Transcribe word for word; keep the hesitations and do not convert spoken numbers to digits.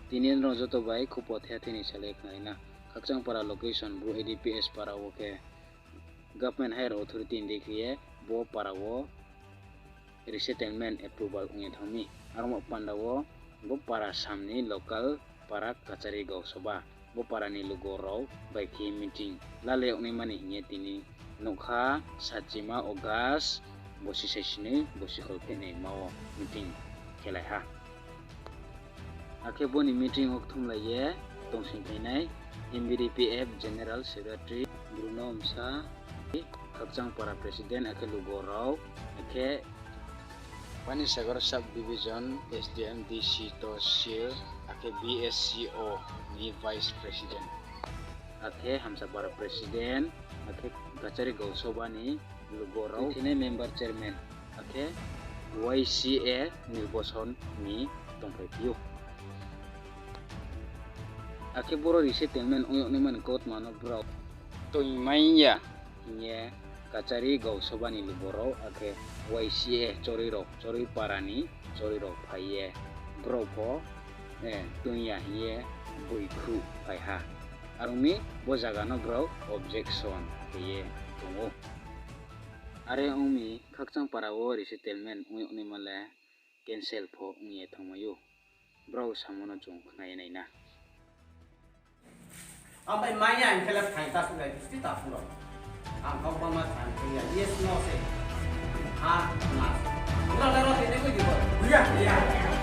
Tini nrao joto bai khupo thea thini salai khnai na. Khakchangpara location Bru A D P S para wo khe Government Higher Authority ni dei khe ye bo para wo resettlement approval ong ye thanng mi. Aro mo panda wo bo para sam ni local para kachari gausoba, bo para ni lugo rao bai khe meeting lalai yag naima ni hing ye tini nougkha, sachima August bosi saisinoi bosi kholphehnaima wo meeting khelai ha. Akhe bo ni meeting wo kthumlai ye tongsingphainai M B D P F General Secretary Bruno Msa, Khakchangpara President, akhe lugo rao, akhe Panisagar Sub Division S D M, D C, Tosil, akhe B S C O ni Vice President, akhe Hamsapara President, akhe kachari gausoba ni lugo rao, tini Member Chairman, akhe Y C A nirboson ni tongphaiphi ou. Akhe boro resettlement ong yag naima ni kautma no brao toingmai ya hing ye kachari gausoba ni lugo rao, akhe Y C A choroi rao, choroi para ni choroi rao phai ye brao pho toing ya hing ye boikhruh phai ha. Are ong mi bo zaga no brao objection khe ye tong ou. Are ong mi Khakchangpara wo resettlement ong yag naima le cancel pho ong ye thanngmai ou. Brao samo no chung khna ye nai na. Ang bai maya hing khe le phaing ta suh lai, bisti ta suh rao. Ang kau bama sa hing khe ya, yes, no se. Ha, na. Ura da ro tini ko di bo. Buya, buya.